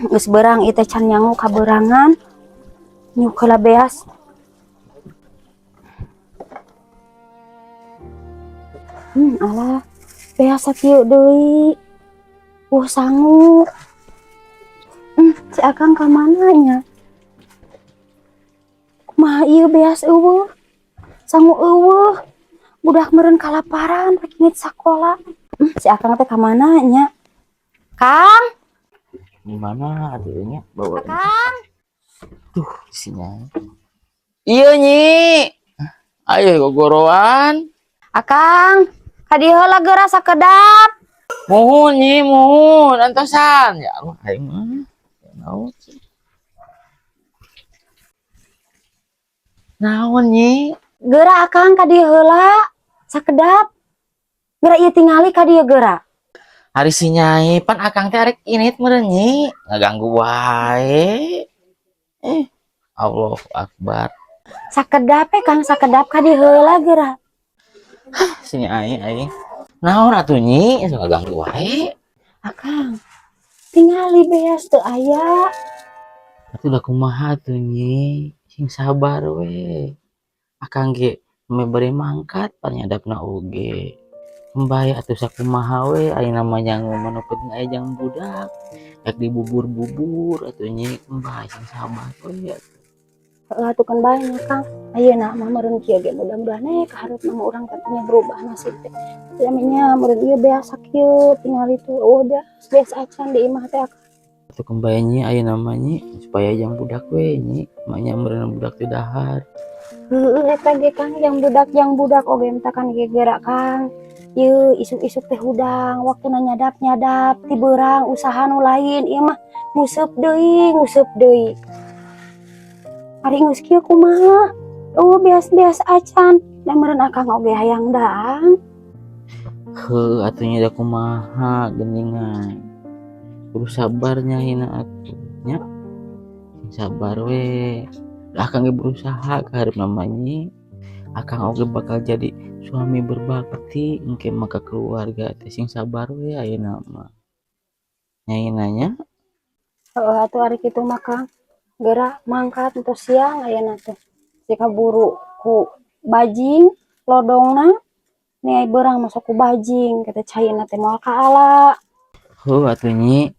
Geus beurang ieu teh can nyangu kaberangan. Nyuk heula beas. Alah, beas sakieu deui. Sangu. Si Akang ka mana nya? Kumaha ieu beas euweuh? Sangu euweuh. Budak meureun kalaparan rek indit sakola. Si Akang teh ka mana nya? Kang? Gimana adanya bawa Akang? Tuh isinya. Iya, Nyi. Ayo gogoroan. Akang, ka dieu heula geura sakedap. Muhun, Nyi, muhun antosan. Ya Allah, aing mah. Ya, naon sih? Naon, Nyi? Geura Akang ka dieu heula sakedap. Geura ieu tingali ka dieu geura. Ari si Nyai pan Akang teh arek init meureun, Nyi. Ngaganggu wae. Allahu Akbar. Sakedap Kang, sakedap ka dieu heula geura. Si Nyai aing. Naon atuh, Nyi? Sok ngaganggu wae. Akang, tingali beas teu aya. Atuh da kumaha atuh, Nyi? Sing sabar we. Akang ge meh bari mangkat panyadapna oge. Embay atuh sakumaha we ayeuna mah nyangu mah nu penting aya jang budak. Rek dibubur-bubur atuh, Nyi, embay sing sabar we atuh. Heeh atuh kan bae nya, Kang. Ayeuna mah meureun kieu ge mudah-mudahan kaharepna mah urang teh nya berubah nasib teh. Teu nya meureun ieu beas sakieu tingali tuh euweuh beas, beas acan di imah teh, Akang. Atuh kembali, Nyi, ayeuna mah, Nyi, supaya jang budak we, Nyi. Maknya meureun budak teh dahar. Heueuh eta ge, Kang, jang budak oge mentakan ge geura, Kang. Ieu isuk-isuk teh hudang, waktuna nyadap-nyadap ti beurang usaha nu lain ieu mah nguseup deui, nguseup deui. Ari geus kieu kumaha? Euweuh beas-beas acan. Da meureun Akang oge hayang daang. Heuh atuh nya da kumaha geuningan. Kudu sabar Nyai na atuh nya. Sing sabar we. Da Akang ge berusaha ka hareup mah, Nyi. Akang oge bakal jadi suami berbakti engke mah ka keluarga teh, sing sabar we ayeuna mah. Nyai nanya. Heeh atuh ari kitu mah, Kang. Geura mangkat entos siang ayeuna teh. Si kaburu ku bajing lodongna. Nih beurang masuk ku bajing kata caina teh moal kaala. Heuh atuh, Nyi.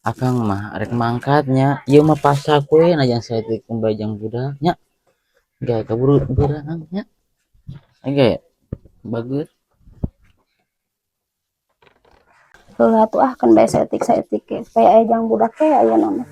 Akang mah rek mangkat nya. Ieu mah pasak we najan saeutik kumbah jang budak nya. Ge kaburu beurang nya. Oke, bagus. Heuh atuh ah kan bae saeutik-saeutik ge supaya aya jang budak teh ayeuna mah.